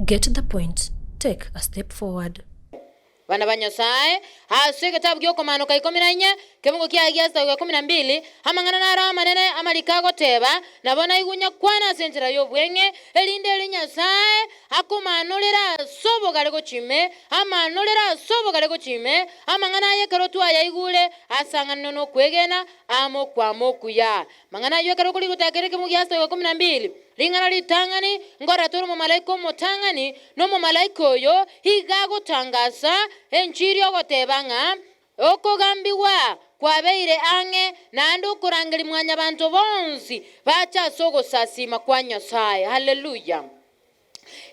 Get the point, take a step forward. Bana ba Nyasae, ase egetabu gi'okomaanoka ikomi na inye, kebungo kiaye gia sita goika ikomi na mbili, amang'ana naro amanene amariko agoteba, Nabo naigwe kwana ase enchera y'obweng'e, erinde erio Nyasae akomaanorere ase obogare gochia ime, amaanorere ase obogare gochia ime, amang'ana aye ekero twayaigure, asang'anwe nokwegena amo okwama okuya. Amang'ana ayio ekero okorigia gochakera ekebungo gia sita goika ikomi na mbili, Ring'ana ritang'ani, nkorora tore omomalaika omotang'ani, na omomalaika oyo iga agotangasa enchiri ogoteba ng'a okogambigwa kwabeire ang'e, naende okorangeria mwanyabanto bonsi bache ase ogosasiima kwa Nyasae. Haleluya!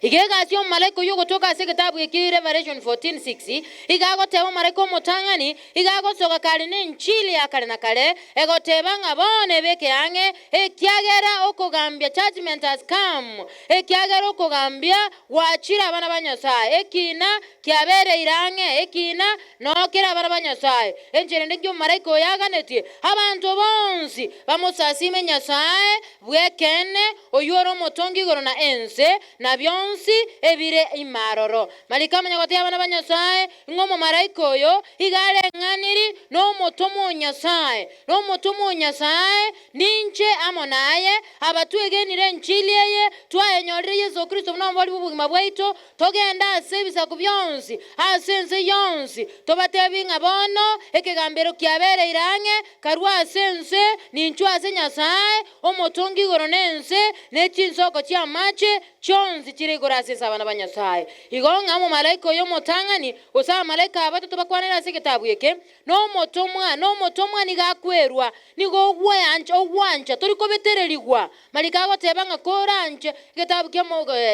Iga egasi y'omomalaika oyio ogotoka ase egetabu eke Revelation 14:6, iga agoteba omomalaika omotang'ani iga agosoka kare nenchili ya kare na kare, egoteba ng'a bono ebeke ang'e, ekiagera okogambia, judgment has come, ekiagera okogambia gwachire abana ba Nyasae, ekina kiabereire ang'e, ekina noo kere abana ba Nyasae. Enchera ende nki omomalaika oyo aganetie? Abanto bonsi bamosasime Nyasae bw'ekeene, oyio ore omotongi igoro na ense, na bionsi ebire ime aroro. Mariko amanya gotebia abana ba Nyasae, ng'a omomalaika oyo iga areng'aniri nomotomwa o Nyasae, nomotomwa o Nyasae, ninche amo naye, aba twegenire enchili eye, twayenyorire Yeso Kristo buna omobori bw'obogima bwaito, togende ase ebisaku bionsi, ase ense yonsi, tobatebie ng'a bono ekegambero kiabereire ang'e, karue ase ense, ninchwe ase Nyasae, omotongi igoro na ense, ne chinsoko chi'amache, chionsi chire igoro ase ense abana ba Nyasae. Igo ng'a omomalaika oyo omotang'ani, gose abamalaika abatato bakwanire ase egetabu eke, nomotomwa, nomotomwa nigo akwerwa, nigo ogweancha, ogwancha, tori kobetererigwa. Mariko agoteba ng'a koranche, egetabu kia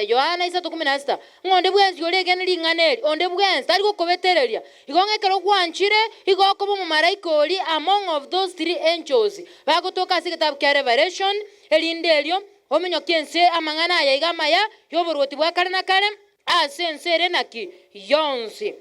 Yohana isato kumi na sita, ng'a onde bwensi oregene ring'ana eri, onde bwensi, tari gokobetereria. Igo ng'a ekero gwanchire, igo okoba omomalaika oria among of those three angels, bagotoka ase egetabu kia Revelation, erinde erio ominyokie ense amang'ana aya iga amaya y'oboruoti bwa kare na kare, ase ense ere naki yonsi.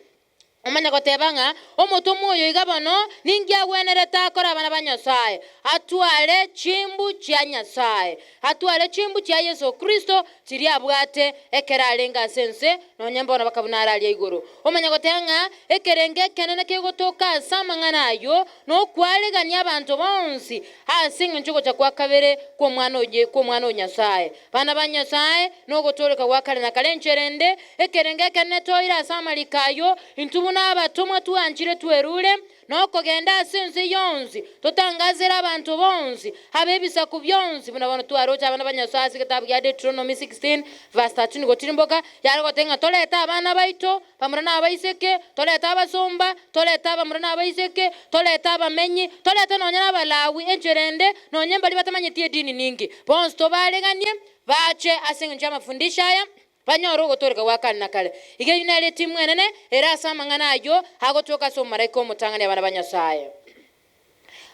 Omanye goteba ng'a omotomwa oyo iga bono ninki agwenerete akore abana ba Nyasae, atware chimbu chia Nyasae, atware chimbu chia Yeso Kristo chiria abwate ekero arenge ase ense, nonya mbono baka buna are aria igoro. Omanye goteba ng'a ekerengo ekenene kegotoka ase amang'ana ayio nokwaregania abanto bonsi ase engencho y'ogocha kwa kabere kw'Omwana oye kw'Omwana o Nyasae. Bana ba Nyasae, nogotooreka gwa kare na kare enchera ende, ekerengo ekenene toire ase amariko ayio, intwe buna abatomwa twanchire twerure, nokogenda ase ense yonsi, totangazere abanto bonsi, ab'ebisaku bionsi, buna bono twaroche abana ba Nyasae ase egetabu gia Deuteronomy 16 verse 13 gotirimboka, yare goteba ng'a torete abana baito, bamura na abaiseke, torete abasomba, torete abamura na abaiseke, torete abamenyi, torete nonya na Abalawi, enchera ende, nonya mbaria batamanyeti edini ninki, bonsi tobareganie, bache ase engencho y'amafundisho aya, banyore ogotooreka gwa kare na kare. Iga eyio nere etimu enene ere ase amang'ana ayio agotoka ase omomalaika omotang'ani abana ba Nyasae.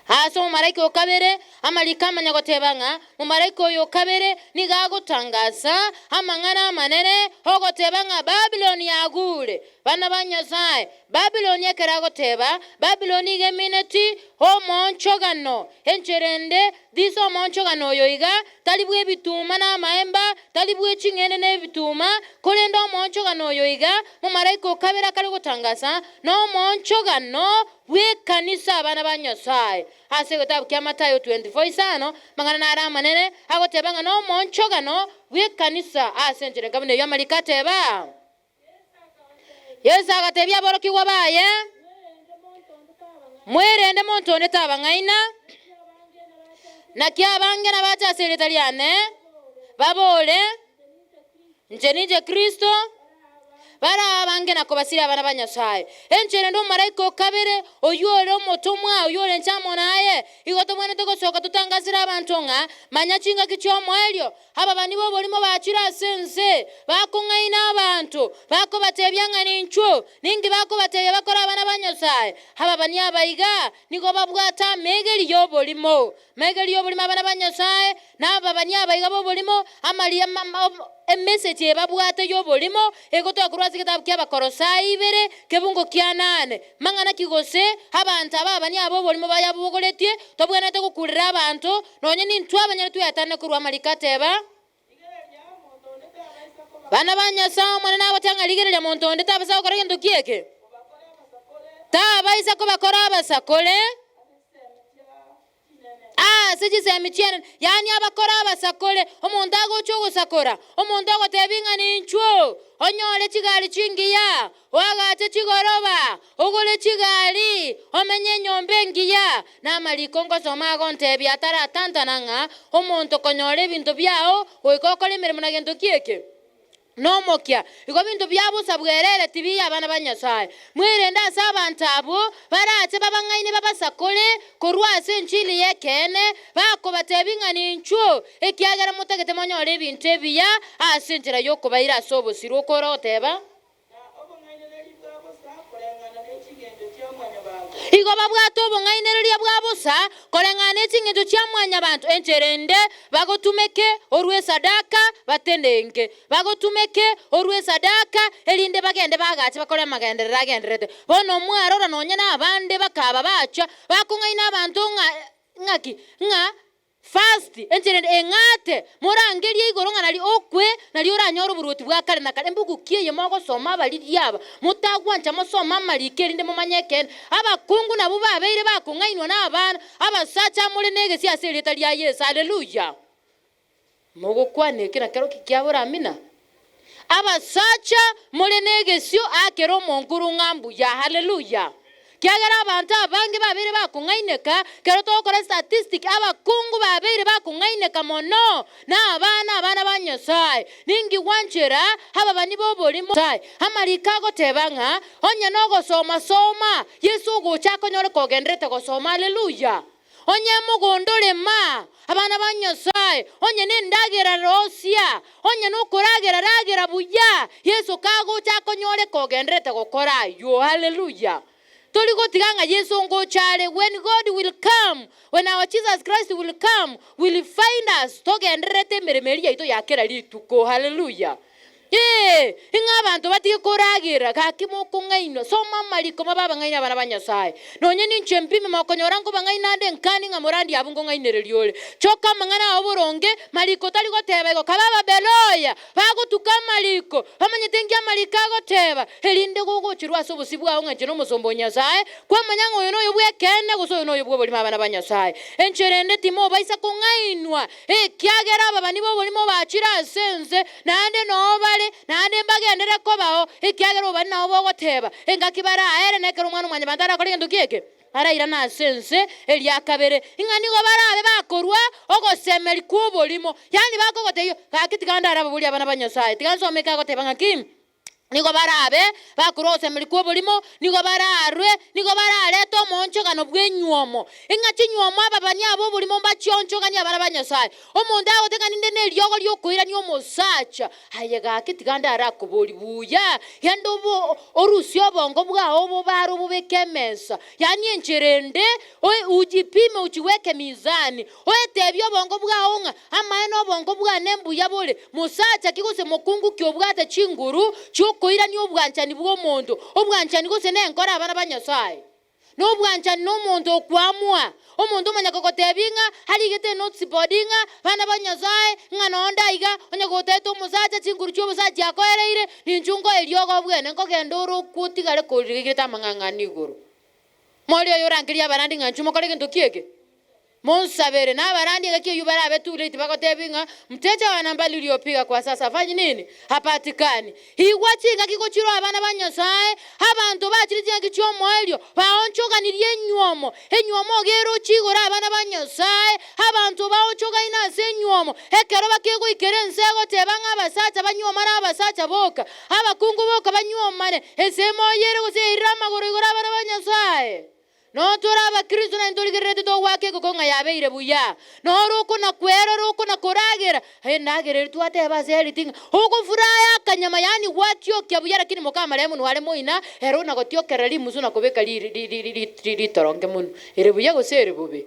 Ase omomalaika o kabere, amariko amanya goteba ng'a momalaika oyo o kabere nigo agotangasa amang'ana amanene, ogoteba ng'a Babiloni yagure. Bana ba Nyasae, Babiloni ekero agoteba, Babiloni iga emineti omoonchogano. Enchera ende, this omoonchogano oyo iga, tari bw'ebituma na amaemba, tari bwe ching'ende na ebituma, korende omoonchogano oyo iga, momalaika o kabere akare gotangasa, nomoonchogano Bw'ekanisa abana ba Nyasae. Ase egetabu kia Matayo 24 isano, amang'ana naro amanene, agoteba ng'a nomoonchogano bw'ekanisa ase enchera enka buna eyio amariko ateba. Yeso agatebia aborokigwa baye, Mwerende monto onde tabang'aina, naki abange nabache ase erieta riane, babore, Inche ninche Kristo, bare abange na kobasiria abana ba Nyasae. Enchera ende omomalaika o kabere, oyio ore omotomwa, oyio ore inche amo naye, igo tobwenerete gosoka totangasere abanto ng'a, Manya chingaki chi'omoerio, ababani b'oborimo bachire ase ense, bakong'aina abanto, bakobatebia ng'a ninchwo, ninki bakobatebia bakore abana ba Nyasae? Ababani aba iga nigo babwate amegeri y'oborimo, Amegeri y'oborimo abana ba Nyasae, na ababani abaiga b'oborimo, amaria emessage ebabwate y'oborimo, egotoka korwa ase egetabu ki'Abakolosai ibere, kebungo kia nane. Mang'ana ki gose abanto aba ababani aba b'oborimo bayabogoretie, tobwenerete gokurera abanto, nonye nintwe abanyene tweatanane korwa amariko ateba. Bana ba Nyasae Omonene agoteba ng'a rigereria monto onde tabaisa gokora gento ki eke? Tabaisa kobakora abasakore ase chisemi chiane, yaani abakore abasakore, omonto agocha ogosakora, omonto ogotebi ng'a ninchuo onyore chigari chingiya, oagache chigoroba, ogore chigari, omenye enyomba engiya. Na amariko ngosoma agontebia ataratantana ng'a omonto konyora ebinto biao goika okore emeremo na gento ki eke? Nomokia. Igo binto bia bosa bwerere tibiya abana ba Nyasae. Mwerende ase abanto abwo barache babang'aine babasakore korwa ase enchili y'ekeene, bakobatebia ng'a ninchuo, ekiagera motagete monyore ebinto ebiya ase enchera y'okobaira ase obosiru. Okore ogoteba. Na obong'ainereria bwa bosa koreng'ana ne ching'encho chia mwanyabanto. Igo babwate obong'ainereria bwa bosa koreng'ana ne ching'encho chia mwanyabanto, enchera ende bagotumeke orue esadaka batenenke, bagotumeke orue esadaka, erinde bagende bagache bakore amagenderero agendererete. Bono mwarora nonya nabande bakaba bacha bakong'aina abanto ng'a ng'aki? Ng'a Fast, enchera ende eng'ate, morangerie igoro ng'a nario okwe, nario oranyore oboruoti bwa kare na kare. Embuku ki eye mogosoma abariri aba, motagwancha mosome amariko erinde momanye ekeene? Abakungu nabwo babeire bakong'ainwa nabana, abasacha more negesio ase erieta ria Yeso. Haleluya! Mogokwana eke na kero ki kiabora amina? Abasacha more negesio akere omonkuru ng'a mbuya. Haleluya! Kiagera abanto abange babeire bakong'aineka, kero togokora statistic, abakungu babeire bakong'aineka mono na abana, abana ba Nyasae. Ninki gwanchera ababani b'oborimo? Nyasae. Amariko agoteba ng'a onye nogosoma soma, Yeso ogocha akonyore kogenderete gosoma. Haleluya! Onye mogondo rema, abana ba Nyasae, onye nendagera rosia, onye nokoragera ragera buya, Yeso kagocha akonyore kogenderete gokora ayio. Haleluya! Tori gotiga ng'a Yeso ngocha are, when God will come, when our Jesus Christ will come, will find us togendererete emeremo eria yaito ya kera rituko. Haleluya! Ee, ing'a abanto batige koragera, gaki mokong'ainwa. Soma amariko mabe abang'aini abana ba Nyasae. Nonye ninche mpime mokonyora nkobang'aina ande nkani ng'a morandi abwo nkong'ainereria ore. Choka amang'ana ao boronge, mariko tari goteba igo. Kabe Ababeroya, bagotuka amariko, bamanyete nki amariko agoteba, erinde gogocherwa ase obosio bwao ng'a inche nomosomba o Nyasae, kwamanya ng'a oyo noyo bw'ekeene gose oyo noyo bw'oborimo abana ba Nyasae. Enchera ende timobaisa kong'ainwa, Ekiagera ababani b'oborimo bachire ase ense, naende noo bare, naende mbagenderere kobao, ekiagera obobani nabo bogoteba, Engaki baraere, nekero Omwana-o-mwanyabanto arakore egento ki eke? Arairane ase ense eria kabere, ng'a nigo barabe bakorua ogosemeria kw'oborimo, yaani bakogotebia, Gaki tiga ndarababorie abana ba Nyasae, tiga nsome eke agoteba ng'aki? Nigo barabe bakorua ogosemeria kw'oborimo, nigo bararwe, nigo bararete omoonchogano bw'enyuomo. Ing'a chinyuomo ababani ab'oborimo mbachionchoganie abana ba Nyasae. Omonto agote ng'a ninde neriogo ri'okoirania omosacha, aye gaki tiga ndarakoborie buya, genda obo orusie obongo bwao obobare obobeke emesa, yaani enchera ende, ujipime ujiweke mizani. Oetebie obongo bwao ng'a amaene obongo bwane mbuya bore, mosacha ki gose mokungu ki obwate chinguru chi'okoirania obwanchani bw'omonto, obwanchani gose nenkora abana ba Nyasae? Nobwanchani nomonto okwamua, omonto omanya kogotebia ng'a arigete enotes board ng'a bana ba Nyasae ng'a nonde aiga onye gotaete omosacha chinguru chi'obosacha chiakoereire, ninchu nkoe eriogo bwene nkogenda ore okwo otigare korigerete amang'ang'ani igoro. Moria oyo orangerie abarandi ng'a inchuo mokore egento ki eke? Monsabere, na abarandi engaki eyio barabe too late bagotebi ng'a mteja wa nambari uliopiga kwa sasa hafanyi nini? Hapatikani. Igwa chingaki gochirwa abana ba Nyasae, abanto bachire chingaki chi'omoerio, baonchoganirie enyuomo, enyuomo iga erochie igoro abana ba Nyasae, abanto baonchogaine ase enyuomo, ekero bakegoikera ense egoteba ng'a abasacha banyuomane abasacha boka, abakungu boka banyuomane, ense emoyo ere gose yairire amagoro igoro abana ba Nyasae. Notore Abakristo naintwe torigerereti togoaka egoko ng'a yabeire buya. Noro okona-kwerora, okona-koragera, endagera eria twateba ase eriti ng'a ogofuraya akanyama yaani gwatiokia buya lakini mokamaremu nware moina ere ona gotiokerera rimusu na kobeka ri ri ri ri ritoronge monwe. Ere buya gose ere bobe?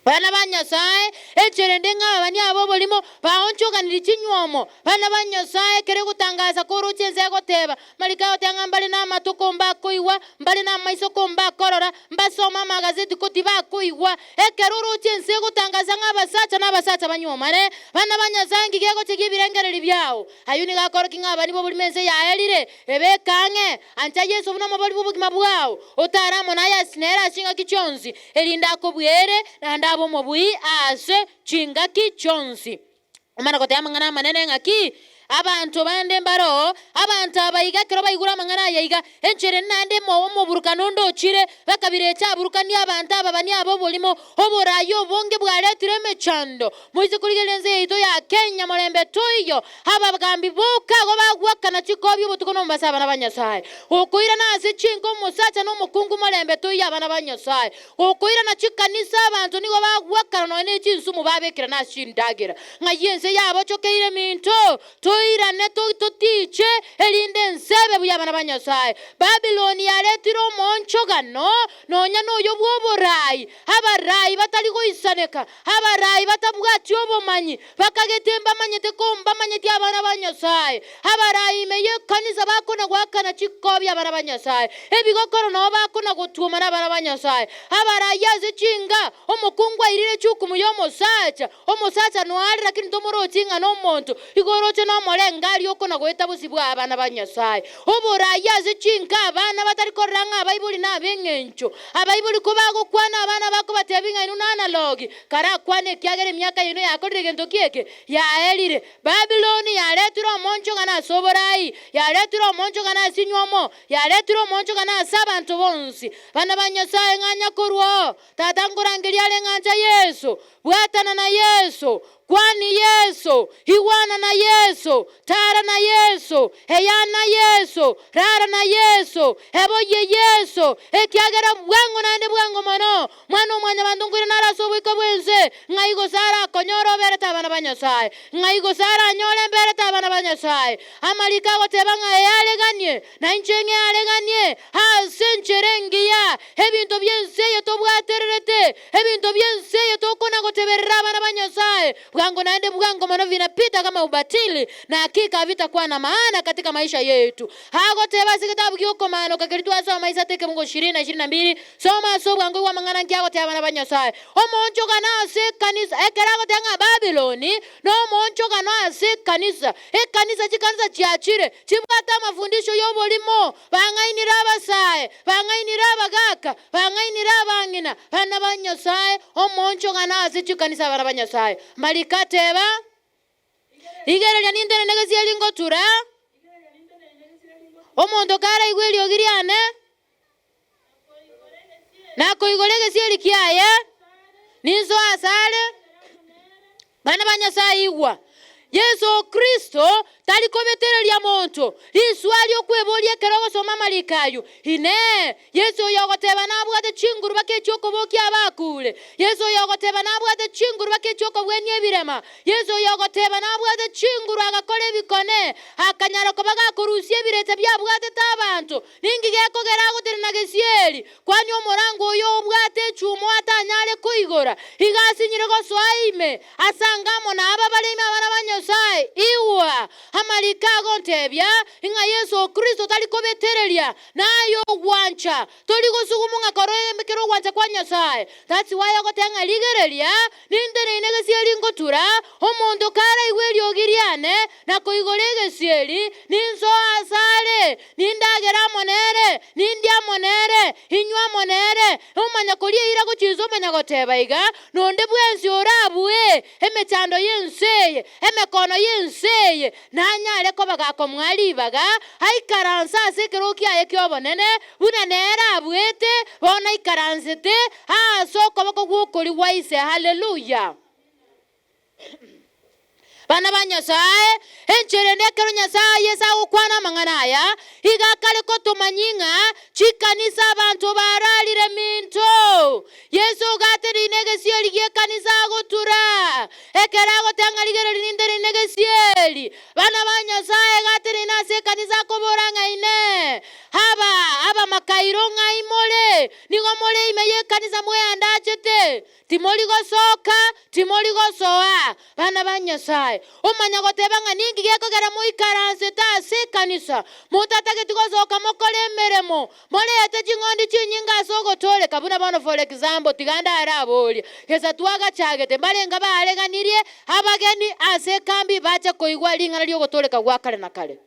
Bana ba Nyasae, enchera ende ng'a ababani aba b'oborimo baonchoganirie chinywomo. Bana ba Nyasae, ekero egotangasa koroche ense egoteba, Mariko agoteba ng'a mbare namato ko mbakoigwa, mbare namaiso ko mbakorora, mbasome amagazeti ko tibakoigwa. Ekero oroche ense egotangasa ng'a abasacha na abasacha banywomane, bana ba Nyasae nki gegochegia ebirengererio biao? Ayio nigo akorokia ng'a ababani b'oborimo ense yaerire, ebeke ang'e. Ancha Yeso buna omobori bw'obogima bwao, otare amo naye ase nere ase chingaki chionsi, erinde akobuere, naende abe omobui ase chingaki chionsi. Omana goteba amang'ana amanene ng'aki? Abanto bande mbaroo, abanto aba iga ekero baigure amang'ana aya iga, enchera ende naende omoburukano onde ochire, bakabirecha aburukanie abanto ababani aba oborimo, oboraai obonge bwaretire emechando. Moise korigereria ense yaito ya Kenya morembe toiyo, abagambi boka igo bagwakana chikobi obotuko na omobaso abana ba Nyasae. Gokoirana ase chinka omosacha na omokungu morembe toiyo abana ba Nyasae. Gokoirana chikanisa abanto nigo bagwakana nonya ne chinsumu babekerana ase chindagera. Ng'ai ense yabochokeire minto? Toirane totiche, erinde ense ebe buya abana ba Nyasae. Babiloni yaretire omoonchogano nonya noyo bw'oboraai, abarai batari goisaneka, abarai batabwati obomanyi, bakagete mbamanyete ko mbamanyeti abana ba Nyasae, abarai ime y'ekanisa bakona-goakana chikobi abana ba Nyasae, ebigokoro nao bakona-gotuomana abana ba Nyasae, abarai ase chinga, omokungu airire echukumu y'omosacha, Omosacha noare lakini tomorochi ng'a nomonto, igo oroche nomorengari okona goeta bosio bwa abana ba Nyasae. Oborai ase chinka abana batari korora ng'a abaibori nab'eng'encho. Abaibori kobagokwana abana bakobatebia ng'a inwe nanalogi, karakwane ekiagera emiaka yaino yakorire gento ki eke? Yaerire. Babiloni yaretire omoonchogano ase oborai, yaretire omoonchogano ase inywomo, yaretire omoonchogano ase abanto bonsi. Bana ba Nyasae ng'a nyakorwa oo, Tata nkorangeria are ng'ancha Yeso, Bwatana na Yeso, kwani Yeso, igwana na Yeso, tara na Yeso, eya na Yeso, rara na Yeso, eboyie Yeso, ekiagera bwango naende bwango mono, Mwana o mwanyabanto nkoirana are ase oboiko bw'ense, ng'ai gose arakonyore oberete abana ba Nyasae? Ng'ai gose aranyore mberete abana ba Nyasae? Amariko agoteba ng'a eareganie, na inche ng'eareganie ase enchera engiya, ebinto bi'ense eye tobwatererete, Ebinto bi'ense eye tokona-goteberera abana ba Nyasae, bwango naende bwango mono vinapita kama ubatili, na hakika havitakuwa na maana katika maisha yetu. Agoteba ase egetabu gi'okomaanoka keria twasoma Isata ekebungo ishirini na ishirini na mbili, soma ase obwango igwa amang'ana nki agoteba abana ba Nyasae. Omoonchogano ase ekanisa, ekero agoteba ng'a Babiloni nomoonchogano ase ekanisa, ekanisa chikanisa chiachire, chibwate amafundisho y'oborimo, Bang'ainire abasae, bang'ainire abagaaka, bang'ainire abang'ina, bana ba Nyasae, omoonchogano ase chikanisa abana ba Nyasae. Mariko ateba, Rigereria nintenene gesieri ngotura, omonto karaigwe eriogi riane, nakoigora egesieri kiaye, ninsoe asare, Bana ba Nyasae igwa, Yeso Kristo tari kobetereria monto riswali okweboria ekero ogosoma amariko ayio. Inee! Yeso oyo ogoteba nabwate chinguru baka echi'okobokia abakure? Yeso oyo ogoteba nabwate chinguru baka echi'okobwenia ebirema? Yeso oyo ogoteba nabwate chinguru agakora ebikone, akanyara koba gakorusia ebirecha biabwatete abanto? Ninki gekogera agotenena gesieri? Kwani omorango oyo obwate echumo atanyare koigora, iga asinyire gosoa ime, asange amo naba bare ime abana ba Nyasae. Igwa! Amariko agontebia, ng'a Yeso Kristo tari kobetereria, naye ogwancha. Tori gosugumu ng'a kora kera ogwancha kwa Nyasae. That's why ogoteba ng'a rigereria, ninteneine gesieri ngotura, omonto karaigwe eriogi riane, na koigora egesieri, ninsoe asare, Nindagere amo nere, nindie amo nere, inywe amo nere. Omanya koria eira gochia inse omanya goteba iga, Nonde bwensi orabue emechando y'ense eye, emekono y'ense eye, nanyare koba gakomoa ribaga aikaranse ase ekerogo kiaye ki'obonene, buna nere abuete, bono aikaransete aase okoboko gw'okorio gwa Ise. Haleluya! Bana ba Nyasae, enchera ende ekero Nyasae Yeso agokwana amang'ana aya, iga akare kotomanyia ng'a chikanisa abanto bararire minto. Yeso ogateneine egesieri gi'ekanisa agotura. Ekero agoteba ng'a rigereria ninteneine egesieri, bana ba Nyasae iga ateneine ase ekanisa akobora ng'a Inee! Aba abamakairo ng'ai more? Nigo more ime y'ekanisa mweandachete? Timori gosoka, timori gosoa, bana ba Nyasae. Omanya goteba ng'a ninki gekogera moikaransete ase ekanisa, motatageti gosoka mokore emeremo, morete ching'ondi chinyinge ase ogotooreka, buna bono for example, tiga ndaraborie, gesa twagachagete, mbarenga baareganirie abageni ase ekambi bache koigwa ring'ana ri'ogotooreka gwa kare na kare?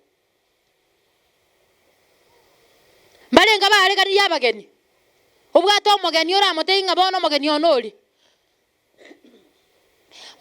Mbarenge abareganirie abageni, obwate omogeni oramotebie ng'a bono omogeni one oria.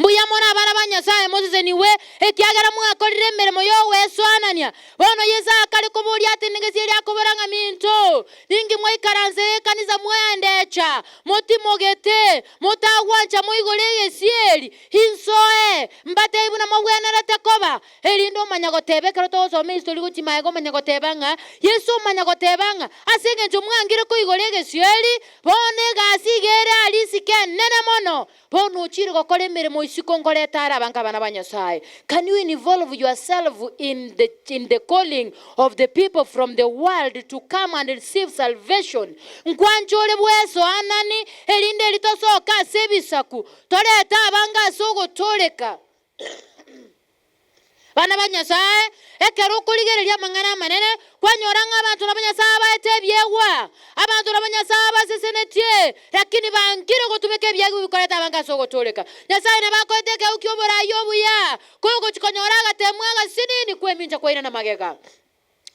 Mbuya mono abana ba Nyasae mosesenigwe, ekiagera mwakorire emeremo y'ogwesoanania. Bono Yeso akare koboria atenengesie erio akobora ng'a minto, ninki mwaikaransera ekanisa mwendecha, motimogete, motagwancha moigore egesieri, insoe, mbatebie buna mobwenerete koba. Erinde omanye goteba ekero togosoma ehistory gochia magega omanye goteba ng'a Yeso omanya goteba ng'a ase engencho mwangire koigora egesieri, bono egasi iga ere aria isiko enene mono, bono ochire gokora emeremo isiko nkoreta are abange abana ba Nyasaye. Can you involve yourself in the in the calling of the people from the world to come and receive salvation? Nkwancha ore bwesoanani erinde eri tosoke ase ebisaku torete abange ase ogotooreka. Bana ba Nyasae, ekero okorigereria amang'ana amanene, kwanyora ng'a abanto nabo Nyasae abaete ebiegwa, abanto nabo Nyasae abasesenetie, lakini bankire gotumeka ebiegwa ebi koreta abange ase ogotooreka. Nyasae nabo akoete ekeegwa ki'oboraai obuya, kogochia konyora agateemwa agasinini kw'emincha kwairana magega.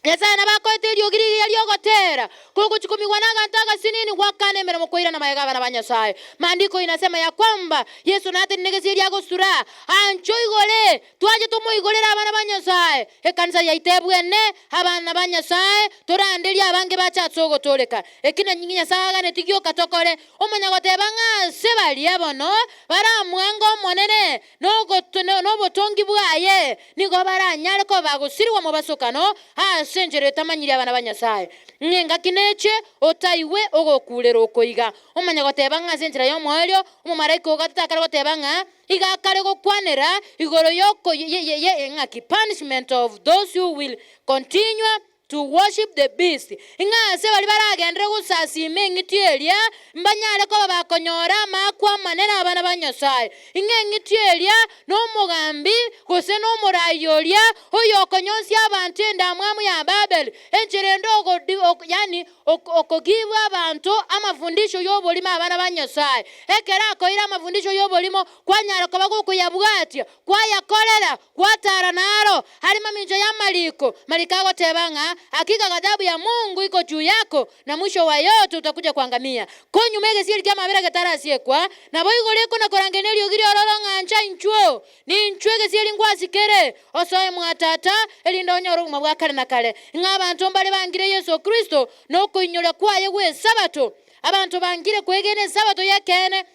Nyasae nabo akoete eriogi rigiya ri'ogoteera, kogochikumigwa naganto agasinini gwakana emeremo koirana magega abana ba Nyasae. Maandiko inasema ya kwamba Yeso natenene gesieri agosura, Anche oigore, twache tomoigorere abana ba Nyasae. Ekanisa yaito ebwene, abana ba Nyasae, toranderie abange bache ase ogotooreka. Eki nanyinge Nyasae aganetie gioka tokore, omanya goteba ng'a ase baria bono baramwange Omonene, Nobotongi bwaye nigo baranyare koba bagosirigwa mobasokano ase enchera etamanyiri abana ba Nyasae. Ng'a engaki neche otaigwe ogokuurera oko iga, omanye goteba ng'a ase enchera y'omoerio omomalaika o gatato akare goteba ng'a iga akare gokwanera igoro y'oko ng'aki punishment of those who will continue To worship the beast, ng'a ase baria baragenderere gosasiima eng'iti eria, mbanyare koba bakonyora amaakwa amanene abana ba Nyasae. Ng'a eng'iti eria nomogambi, gose nomoraai oria oyokonyonsia abanto endamwamu ya Babeli, enchera ende ogodi yaani okogiibwa abanto amafundisho y'oborimo abana ba Nyasae. Ekero akoire amafundisho y'oborimo, kwanyara koba gokoyabwatia, kwayakorera, Gwatara naro are mamincha y'amariko. Mariko agoteba ng'a hakika ghadhabu ya Mungu iko juu yako, na mwisho wa yote utakuja kuangamia. Konyuma egesieri ki'amabera getarasiekwa, naboigo rikona korangeria neriogi riororo ng'a ncha inchuo, ninchwo egesieri ngwasikere, osoe mwa Tata, erinde onyore obogima bwa kare na kare. Ng'a abanto mbare bangire Yeso Kristo nokoinyoria kwaye gw'Esabato. Abanto bangire kwegena Esabato y'ekeene.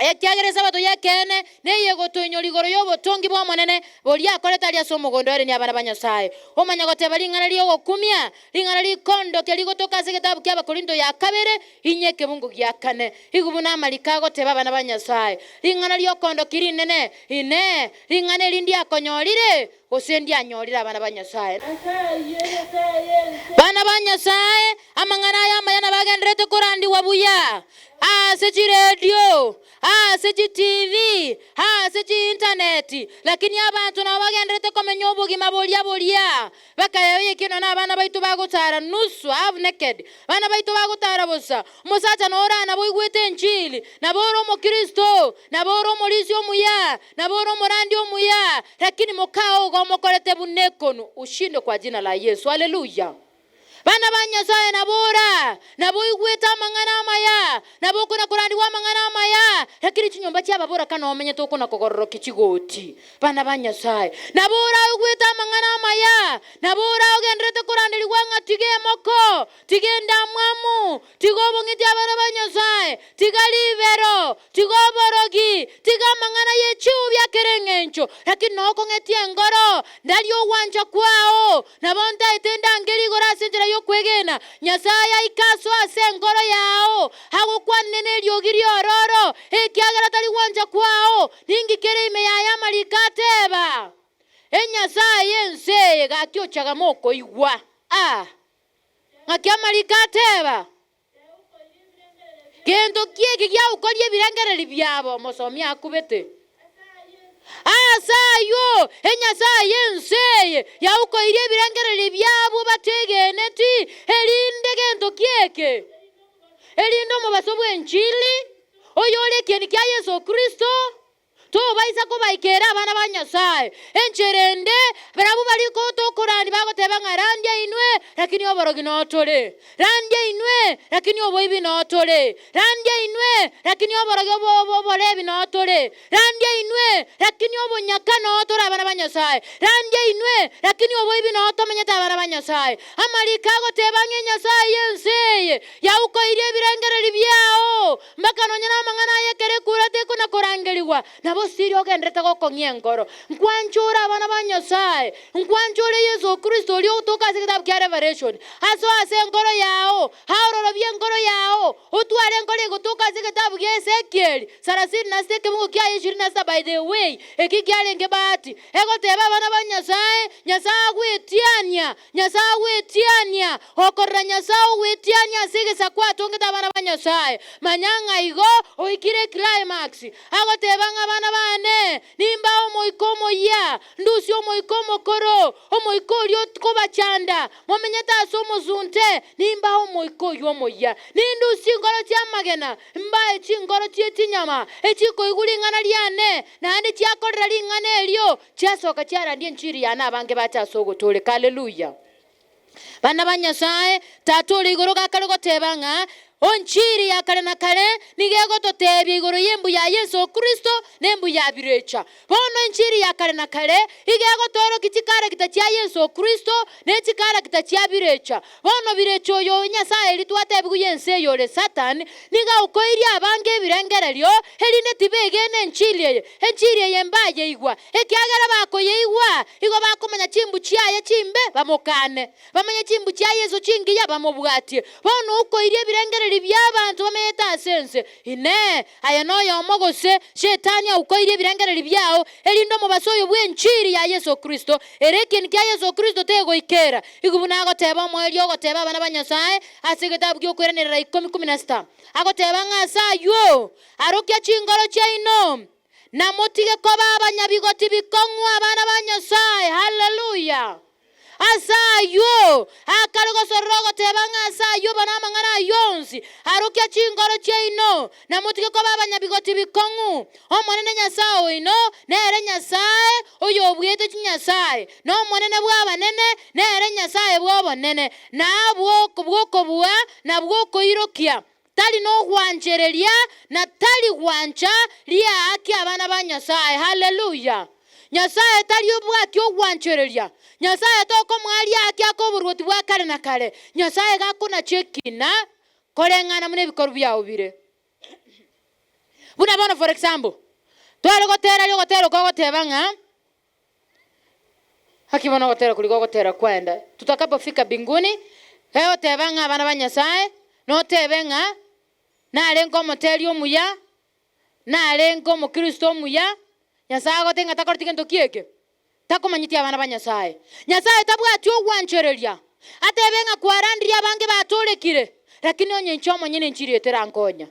Ekiagera Esabato y'ekeene neyegotoinyora igoro y'obotongi bw'Omonene, boria akorete aria ase omogondo ere niabana ba Nyasae. Omanya goteba ring'ana ri'ogokumia, ring'ana rikondokia rigotoka ase egetabu ki'Abakorinto ya kabere, inye ekebungo gia kane. Igo buna amariko agoteba abana ba Nyasae, ring'ana ri'okondokia rinene, Inee, ring'ana eri ndiakonyorire, gose ndianyorire abana ba Nyasae? Ase ayio Nyasae y'ense. Bana ba Nyasae, amang'ana aya amaya nabagendererete korandigwa buya ase chiredio, ase chiTV, ase chiintaneti, lakini abanto nabo bagendererete komenya obogima boria boria. Bakayeba ekio nonya abana baito bagotara nusu, half naked, abana baito bagotara bosa. Omosacha noro aa nabo oigwete enchili, nabo ore omokristo, nabo ore omorisia omuya, Nabo ore omorandia omuya, lakini mokao iga omokorete buna ekonu, ushinde kwa jina la Yesu. Haleluya! Bana ba Nyasaye nabo ora, nabo oigwete amang'ana amaya, nabo okona korandigwa amang'ana amaya, lakini chinyomba chi'ababoraka nomenyete okona kogororokia chigoti. Bana ba Nyasaye, nabo ora oigwete amang'ana amaya, nabo ora ogendererete koranderigwa ng'a tiga emoko, tiga endamwamu, Tiga obong'iti abana ba Nyasae, tiga ribero, tiga oborogi, tiga amang'ana ye chiubi a kera engencho, lakini nokong'etia engoro, ndarie ogwancha kwao, nabo ntaete ndangerie igoro ase enchera y'okwegena, Nyasae aike asoe ase engoro yao, agokwanere neriogi riororo, ekiagera tari gwancha kwao, ninki kere ime yaye amariko ateba, Enyasae y'ense eye gaki ochaga mokoigwa. Ah! Ng'aki amariko ateba? Gento ki eki giagokoria ebirengererio biabo? Omosomi akubete. Ase ayio, enyasae y'ense eye yaukoirie ebirengererio biabo bategeneti, erinde gento ki eke? Erinde omobaso bw'enchili, oyore ekieni kia Yeso Kristo, Tobaisa kobaikera abana ba Nyasae. Enchera ende, barabwo baria gotokorania bagoteba ng'a randia inwe, lakini oborogi notore. Randia inwe, lakini oboibi notore. Randia inwe, lakini oborogi oborebi notore. Randia inwe, lakini obonyaka notore abana ba Nyasae. Randia inwe, lakini oboibi notomenyete abana ba Nyasae. Amariko agoteba ng'a enyasae y'ense eye yaukoirie ebirengererio biao. Mpaka nonya namang'ana aya ekero ekura tekona-korangerigwa, nabo siri ogendererete gokong'ia enkoro. Nkwanchore abana ba Nyasae, nkwanchore Yeso Kristo oria ogotoka ase egetabu kia Revelation. Asoe ase enkoro yao, aororobie enkoro yao, otware enkoro egotoka ase egetabu gia Ezekieli sarasini na sita ekebungo kiaye ishirini na sita by the way, eki kiarenge bahati, egoteba abana ba Nyasae, Nyasae agwetiania Nyasae agwetiania, okorora Nyasae ogwetiania ase egesaku atongete abana ba Nyasae. Manya ng'a igo oikire eclimax, agoteba ng'a abana bane, nimbae omoika omoyia, ndusie omoika omokoro, omoika oria okobachanda, momenyete ase omosunte, nimbae omoika oyio omoyia. Nindusie chingoro chi'amagena, mbae chingoro chie chinyama, echikoigwa ring'ana riane, naende chiakorera ring'ana erio, Chiasoka chiarandia enchiri yane abange bache ase ogotooreka. Haleluya! Bana ba Nyasae, Tata ore igoro gakare goteba ng'a onchiri ya kare na kare nigo egototebia igoro y'embu ya Yeso Kristo na embu ya birecha. Bono enchiri ya kare na kare igo egotoorokia chikarakita chia Yeso Kristo ne chikarakita chia birecha. Bono birecha oyo Nyasae eria twatebigwe y'ense eye ore Satan, nigo aokoirie abange ebirengererio, erinde tibegena enchili eye. Enchili eye mbayeigwa, ekiagera bakoyeigwa, igo bakomanya chimbu chiaye chimbe, bamokane. Bamanye chimbu chia Yeso chingiya, bamobwatie. Bono okoirie ebirengererio bi'abanto bamenyete ase ense. Inee! Aye noyomo gose Shetani aokoirie ebirengererio biao, erinde omobaso oyo bw'enchili ya Yeso Kristo, ere ekieni kia Yeso Kristo tegoikera? Igo buna agoteba omoerio ogoteba abana ba Nyasae ase egetabu gi'okoiranerera ikomi kumi na sita, agoteba ng'a ase ayio arokia chingoro chiaino, na motige koba abanyabigoti bikong'u abana ba Nyasae. Haleluya! Ase ayio akare gosorora ogoteba ng'a ase ayio bono amang'ana ayio onsi arokia chingoro chiaino, na motige koba abanyabigoti bikong'u. Omonene Nyasae oino nere Nyasae oyobuete chinyasae, na Omonene bw'abanene nere Nyasae bw'obonene, na bw'okobua, na bw'okoirokia, tari nogwanchereria, na tari gwancha riaaki abana ba Nyasae. Haleluya! Nyasae tari obwati ogwanchereria. Nyasae tokomoa riaaki ake oboruoti bwa kare na kare. Nyasae gakonacha ekina koreng'ana buna ebikorwa biao bire. Buna bono for example, tware gotera aria ogotera okwo ogoteba ng'a, gaki bono ogotera koria gogotera kwaenda, tutakapofika mbinguni, egoteba ng'a abana ba Nyasaye, notebe ng'a narenge omoteri omuya, narenge omokristo omuya, Nyasaye agoteba ng'a takoreti gento ki eke? Takomanyeti abana ba Nyasaye. Nyasaye tabwati ogwanchereria, atebe ng'a kwarandirie abange batoorekire, lakini onye inche omonyene enchiri eye terankonya.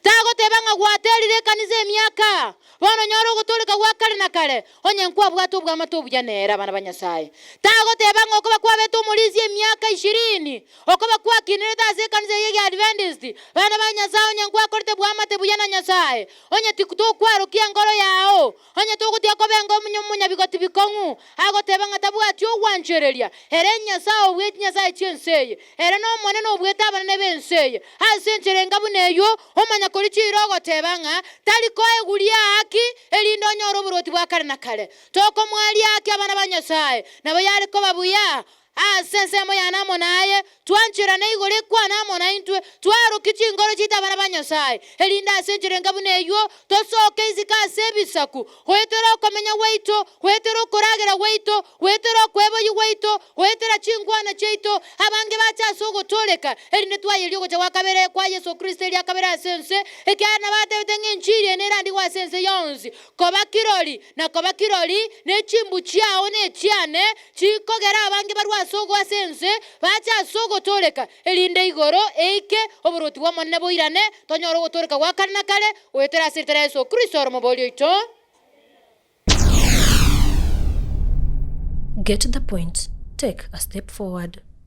Tagoteba ng'a gwaterire ekanisa emiaka, bono nyora ogotooreka gwa kare na kare, onye nkwabwate obwamate obuya nere abana ba Nyasaye. Tagoteba ng'a okoba kwabete omorisia emiaka ishirini, okoba kwakinerete ase ekanisa eye y'Ekiadventist, bana ba Nyasaye onye nkwakorete bwamate buya na Nyasaye, onye tiktookwarokia enkoro yao, Onye togotiga kobenga omonyabigoti bikong'u, agoteba ng'a tabwati ogwanchereria, ere Nyasae obuete chinyasae chi'ense eye, ere n'Omonene obuete abanene b'ense eye. Ase enchera enga buna eyio, omanya koria chiira ogoteba ng'a tari koegwa riaaki, erinde onyore oborwoti bwa kare na kare. Tokomoa riaaki abana ba Nyasae, nabo yare koba buya Ase ensemo yane amo naye, twancherane igoro ekwane amo naintwe, twarokie chingoro chiaito abana ba Nyasae, erinde ase enchera enga buna eyio tosoke isiko ase ebisaku, goetera okomenya gwaito, goetera okoragera gwaito, goetera okweboyia gwaito, goetera chinkwana chiaito, abange bache ase ogotooreka, erinde twayerie ogocha gwa kabere kwa Yeso Kristo eria kabere ase ense, ekiagera nabatebete ng'a enchiri eye nerandigwe ase ense yonsi, koba kirori, na koba kirori, ne chimbu chiao nechiane, chikogera abange barue ase ogoa ase ense, bache ase ogotooreka. ogotooreka, erinde igoro eike, oboruoti bw'Omonene boirane, tonyore ogotooreka gwa kare na kare, goetera ase erieta ria Yeso Kristo ore Omoboori oito. Get the point, take a step forward.